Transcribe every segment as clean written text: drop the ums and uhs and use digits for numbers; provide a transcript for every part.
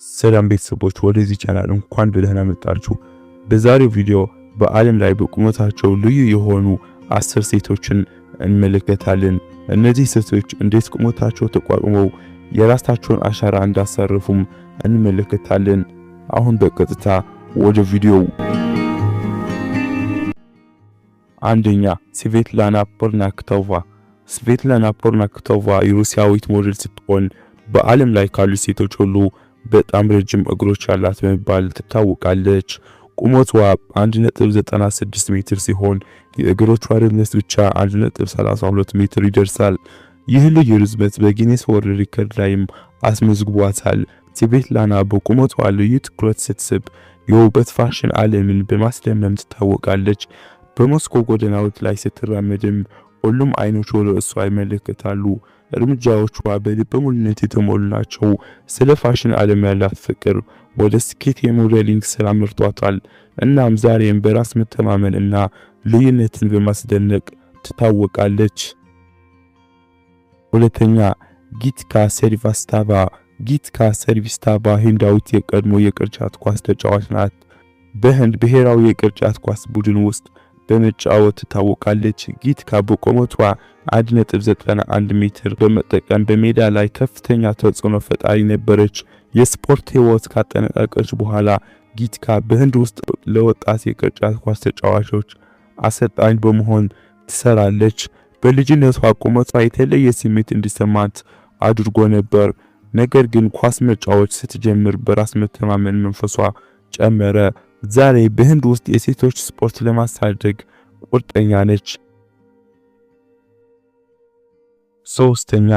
ሰላም ቤተሰቦች፣ ወደዚህ ቻናል እንኳን በደህና መጣችሁ። በዛሬው ቪዲዮ በዓለም ላይ በቁመታቸው ልዩ የሆኑ 10 ሴቶችን እንመለከታለን። እነዚህ ሴቶች እንዴት ቁመታቸው ተቋቁመው የራሳቸውን አሻራ እንዳሳረፉም እንመለከታለን። አሁን በቀጥታ ወደ ቪዲዮው። አንደኛ፣ ስቬትላና ፖርናክቶቫ። ስቬትላና ፖርናክቶቫ የሩሲያዊት ሞዴል ስትሆን በዓለም ላይ ካሉ ሴቶች ሁሉ በጣም ረጅም እግሮች ያላት በመባል ትታወቃለች። ቁመቷ 1.96 ሜትር ሲሆን የእግሮቿ ርዝመት ብቻ 1.32 ሜትር ይደርሳል። ይህ ልዩ ርዝመት በ Guinness World Record ላይም አስመዝግቧታል። ስቬትላና በቁመቷ ልዩ ትኩረት ስትስብ የውበት ፋሽን ዓለምን በማስደመም ትታወቃለች። በሞስኮ ጎዳናዎች ላይ ስትራመድም ሁሉም አይኖች ወደ እሷ ይመለከታሉ። እርምጃዎቿ በልበ ሙሉነት የተሞሉ ናቸው። ስለ ፋሽን ዓለም ያላት ፍቅር ወደ ስኬት የ modeling ስራ መርቷታል። እናም ዛሬም በራስ መተማመን እና ልዩነትን በማስደነቅ ትታወቃለች። ሁለተኛ፣ ጊትካ ሴሪቫስታቫ። ጊትካ ሴሪቫስታቫ ህንዳዊት የቀድሞ የቅርጫት ኳስ ተጫዋች ናት። በህንድ ብሔራዊ የቅርጫት ኳስ ቡድን ውስጥ በመጫወት ትታወቃለች። ጊትካ በቁመቷ 1.91 ሜትር በመጠቀም በሜዳ ላይ ከፍተኛ ተጽዕኖ ፈጣሪ ነበረች። የስፖርት ህይወት ካጠናቀቀች በኋላ ጊትካ በህንድ ውስጥ ለወጣት የቅርጫት ኳስ ተጫዋቾች አሰልጣኝ በመሆን ትሰራለች። በልጅነቷ ቁመቷ የተለየ ስሜት እንዲሰማት አድርጎ ነበር። ነገር ግን ኳስ መጫወት ስትጀምር በራስ መተማመን መንፈሷ ጨመረ። ዛሬ በህንድ ውስጥ የሴቶች ስፖርት ለማሳደግ ቁርጠኛ ነች። ሶስተኛ፣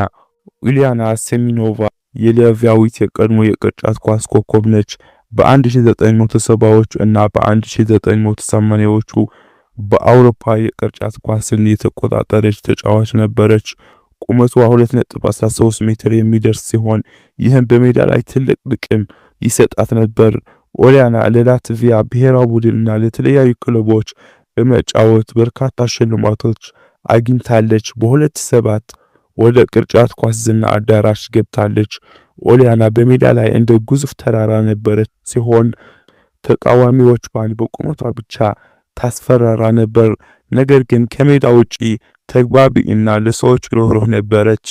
ኡሊያና ሴሚኖቫ የሊቪያዊት የቀድሞ የቅርጫት ኳስ ኮከብ ነች። በ1970ዎቹ እና በ1980ዎቹ በአውሮፓ የቅርጫት ኳስን የተቆጣጠረች ተጫዋች ነበረች። ቁመቷ 2.13 ሜትር የሚደርስ ሲሆን ይህም በሜዳ ላይ ትልቅ ጥቅም ይሰጣት ነበር። ኦሊያና ለላትቪያ ብሔራዊ ቡድንና ለተለያዩ ክለቦች በመጫወት በርካታ ሽልማቶች አግኝታለች። በ2007 ወደ ቅርጫት ኳስ ዝና አዳራሽ ገብታለች። ኦሊያና በሜዳ ላይ እንደ ግዙፍ ተራራ ነበረች ሲሆን ተቃዋሚዎቿን በቁመቷ ብቻ ታስፈራራ ነበር። ነገር ግን ከሜዳ ውጪ ተግባቢ እና ለሰዎች ርህሩህ ነበረች።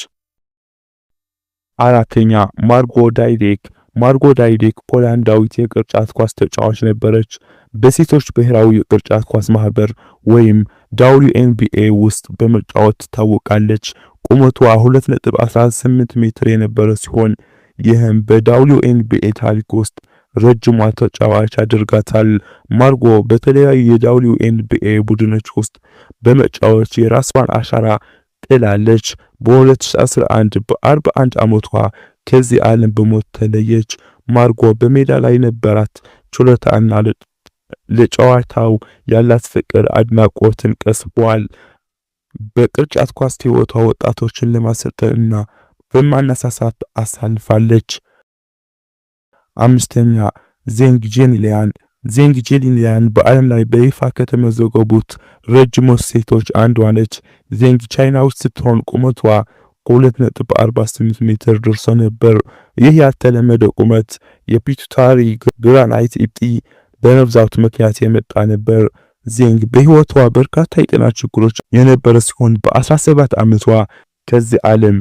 አራተኛ፣ ማርጎ ዳይዴክ። ማርጎ ዳይዴክ ፖላንዳዊት የቅርጫት ኳስ ተጫዋች ነበረች። በሴቶች ብሔራዊ የቅርጫት ኳስ ማህበር ወይም WNBA ውስጥ በመጫወት ትታወቃለች። ቁመቷ 2.18 ሜትር የነበረ ሲሆን ይህም በ WNBA ታሪክ ውስጥ ረጅሟ ተጫዋች አድርጋታል። ማርጎ በተለያዩ የ WNBA ቡድኖች ውስጥ በመጫወት የራሷን አሻራ ጥላለች። በ2011 በ41 ዓመቷ ከዚህ ዓለም በሞት ተለየች። ማርጎ በሜዳ ላይ ነበራት ችሎታና ለጨዋታው ያላት ፍቅር አድናቆትን ቀስቧል። በቅርጫት ኳስ ሕይወቷ ወጣቶችን ለማሰልጠንና በማነሳሳት አሳልፋለች። አምስተኛ፣ ዜንግ ጄንሊያን። ዜንግ ጄንሊያን በዓለም ላይ በይፋ ከተመዘገቡት ረጅሞች ሴቶች አንዷ ነች። ዜንግ ቻይና ውስጥ ስትሆን ቁመቷ 2.48 ሜትር ደርሶ ነበር። ይህ ያልተለመደ ቁመት የ pituitary gland እጢ በመብዛቱ ምክንያት የመጣ ነበር። ዜንግ በሕይወቷ በርካታ የጤና ችግሮች የነበረ ሲሆን በ17 ዓመቷ ከዚህ ዓለም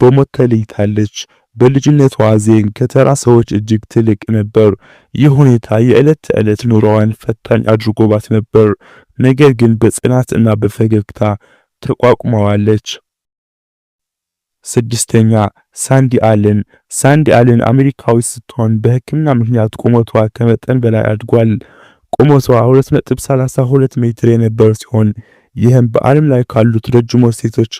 በሞት ተለይታለች። በልጅነቷ ዜንግ ከተራ ሰዎች እጅግ ትልቅ ነበር። ይህ ሁኔታ የዕለት ተዕለት ኑሮዋን ፈታኝ አድርጎባት ነበር። ነገር ግን በጽናት እና በፈገግታ ተቋቁመዋለች። ስድስተኛ፣ ሳንዲ አለን። ሳንዲ አለን አሜሪካዊ ስትሆን በሕክምና ምክንያት ቁመቷ ከመጠን በላይ አድጓል። ቁመቷ 2.32 ሜትር የነበረ ሲሆን ይህም በዓለም ላይ ካሉት ረጅሞች ሴቶች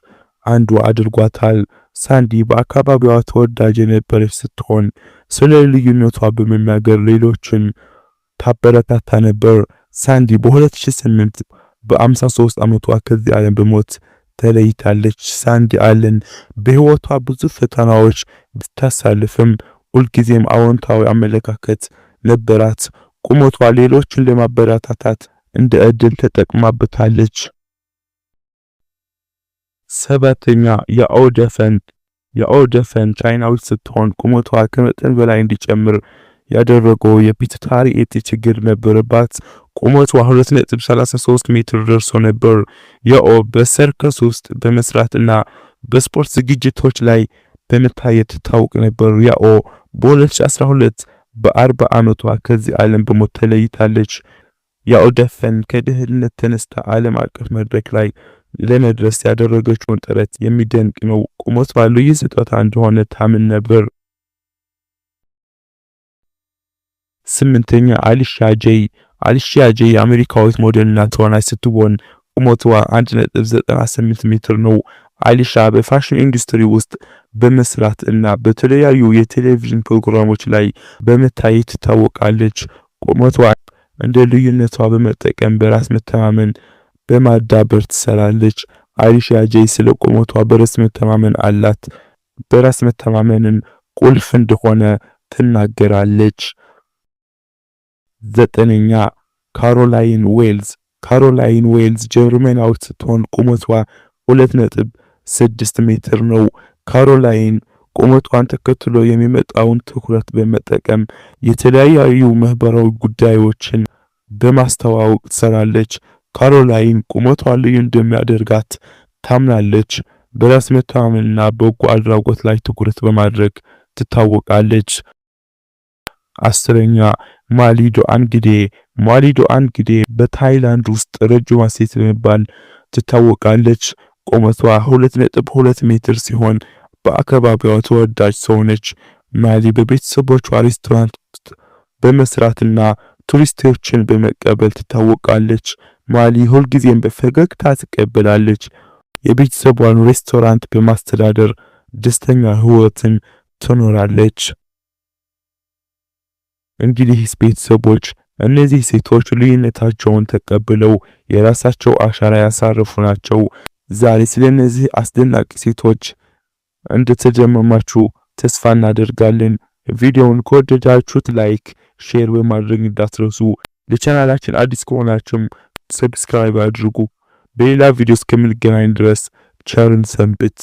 አንዱ አድርጓታል። ሳንዲ በአካባቢዋ ተወዳጅ የነበረች ስትሆን ስለ ልዩነቷ በመናገር ሌሎችን ታበረታታ ነበር። ሳንዲ በ2008 በ53 ዓመቷ ከዚህ ዓለም በሞት ተለይታለች። ሳንዲ አለን በሕይወቷ ብዙ ፈተናዎች ብታሳልፍም ሁልጊዜም አዎንታዊ አመለካከት ነበራት። ቁመቷ ሌሎችን ለማበረታታት እንደ ዕድል ተጠቅማበታለች። ሰባተኛ፣ ያኦ ደፈን። ያኦ ደፈን ቻይናዊት ስትሆን ቁመቷ ከመጠን በላይ እንዲጨምር ያደረገው የ pituitary እጢ ችግር ነበረባት። ቁመቷ 2.33 ሜትር ደርሶ ነበር። ያኦ በሰርከስ ውስጥ በመስራትና በስፖርት ዝግጅቶች ላይ በመታየት ትታወቅ ነበር። ያኦ በ2012 በ40 ዓመቷ ከዚህ ዓለም በሞት ተለይታለች። ያኦ ደፈን ከድህነት ተነስታ ዓለም አቀፍ መድረክ ላይ ለመድረስ ያደረገችውን ጥረት የሚደንቅ ነው። ቁመቷ ልዩ ስጦታ እንደሆነ ታምን ነበር። ስምንተኛ፣ አሊሻ ጄይ። አሊሻ ጄይ የአሜሪካዊት ሞዴልና ተዋናይ ስትሆን ቁመቷ 1.98 ሜትር ነው። አሊሻ በፋሽን ኢንዱስትሪ ውስጥ በመስራት እና በተለያዩ የቴሌቪዥን ፕሮግራሞች ላይ በመታየት ትታወቃለች። ቁመቷ እንደ ልዩነቷ በመጠቀም በራስ መተማመን በማዳበር ትሰራለች። አሊሻ ጄይ ስለ ቁመቷ በራስ መተማመን አላት። በራስ መተማመንን ቁልፍ እንደሆነ ትናገራለች። ዘጠነኛ፣ ካሮላይን ዌልዝ። ካሮላይን ዌልዝ ጀርመናዊት ስትሆን ቁመቷ 2.6 ሜትር ነው። ካሮላይን ቁመቷን ተከትሎ የሚመጣውን ትኩረት በመጠቀም የተለያዩ ማህበራዊ ጉዳዮችን በማስተዋወቅ ትሰራለች። ካሮላይን ቁመቷ ልዩ እንደሚያደርጋት ታምናለች። በራስ መተማመንና በጎ አድራጎት ላይ ትኩረት በማድረግ ትታወቃለች። 10ኛ፣ ማሊዶ አንግዴ። ማሊዶ አንግዴ በታይላንድ ውስጥ ረጅሟ ሴት በመባል ትታወቃለች። ቁመቷ 2.2 ሜትር ሲሆን በአካባቢዋ ተወዳጅ ሰው ነች። ማሊ በቤተሰቦቿ ሬስቶራንት ውስጥ በመስራትና ቱሪስቶችን በመቀበል ትታወቃለች። ማሊ ሁልጊዜም በፈገግታ ትቀበላለች። የቤተሰቧን ሬስቶራንት በማስተዳደር ደስተኛ ህይወትን ትኖራለች። እንግዲህ ቤተሰቦች፣ እነዚህ ሴቶች ልዩነታቸውን ተቀብለው የራሳቸው አሻራ ያሳረፉ ናቸው። ዛሬ ስለነዚህ አስደናቂ ሴቶች እንደተደመማችሁ ተስፋ እናደርጋለን። ቪዲዮውን ከወደዳችሁት like፣ share በማድረግ እንዳትረሱ። ለቻናላችን አዲስ ከሆናችሁም subscribe አድርጉ። በሌላ ቪዲዮ እስከምንገናኝ ድረስ ቸር እንሰንብት።